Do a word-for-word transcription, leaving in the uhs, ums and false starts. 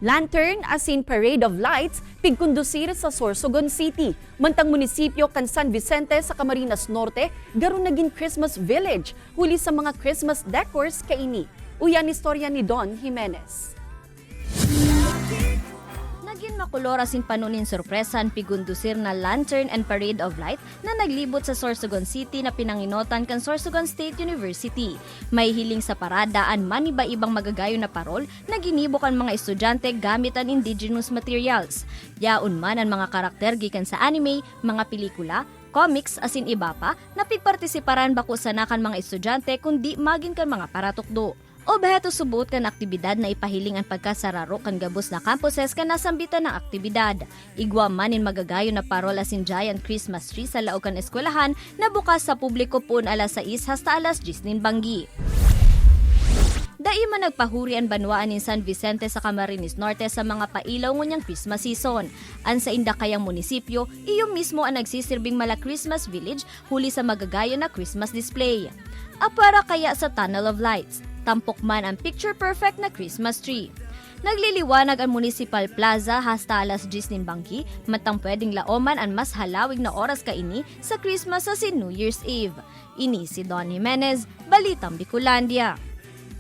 Lantern asin Parade of Lights pigkondusir sa Sorsogon City. Mantang munisipyo kan San Vicente sa Camarines Norte garo nagin Christmas Village huli sa mga Christmas decors kaini. Uya an istorya ni Don Jimenez. Nagin makolor asin pano nin sorpresa an pigondusir na Lantern and Parade of Light na naglibot sa Sorsogon City na pinangenotan kan Sorsogon State University. Mahihiling sa parada an maniba-ibang magagayon na parol na ginibo kan mga estudyante gamit an indigenous materials. Yaon man an mga karakter gikan sa anime, mga pelikula, comics asin iba pa na pigpartisiparan bako sana kan mga estudyante kundi magin kan mga paratukdo. Obheto subot kan aktibidad na ipahiling an pagkasararo kan gabos na campuses kan nasambitan na aktibidad. Igwa man nin magagayon na parol asin giant Christmas tree sa laog kan eskwelahan na bukas sa publiko poon alas sais hasta alas dyes nin banggi. Dai man nagpahuri an banwaan nin San Vicente sa Camarines Norte sa mga pailaw ngunyan Christmas season. An sainda kayang munisipyo, iyo mismo an nagsisirbing mala Christmas village huli sa magagayon na Christmas display. Apwera kaya sa Tunnel of Lights, tampok man an picture-perfect na Christmas tree. Nagliliwanag an Municipal Plaza hasta alas dyes nin banggi, mantang pwedeng laoman an mas halawig na oras kaini sa Christmas asin New Year's Eve. Ini si Don Jimenez, Balitang Bicolandia.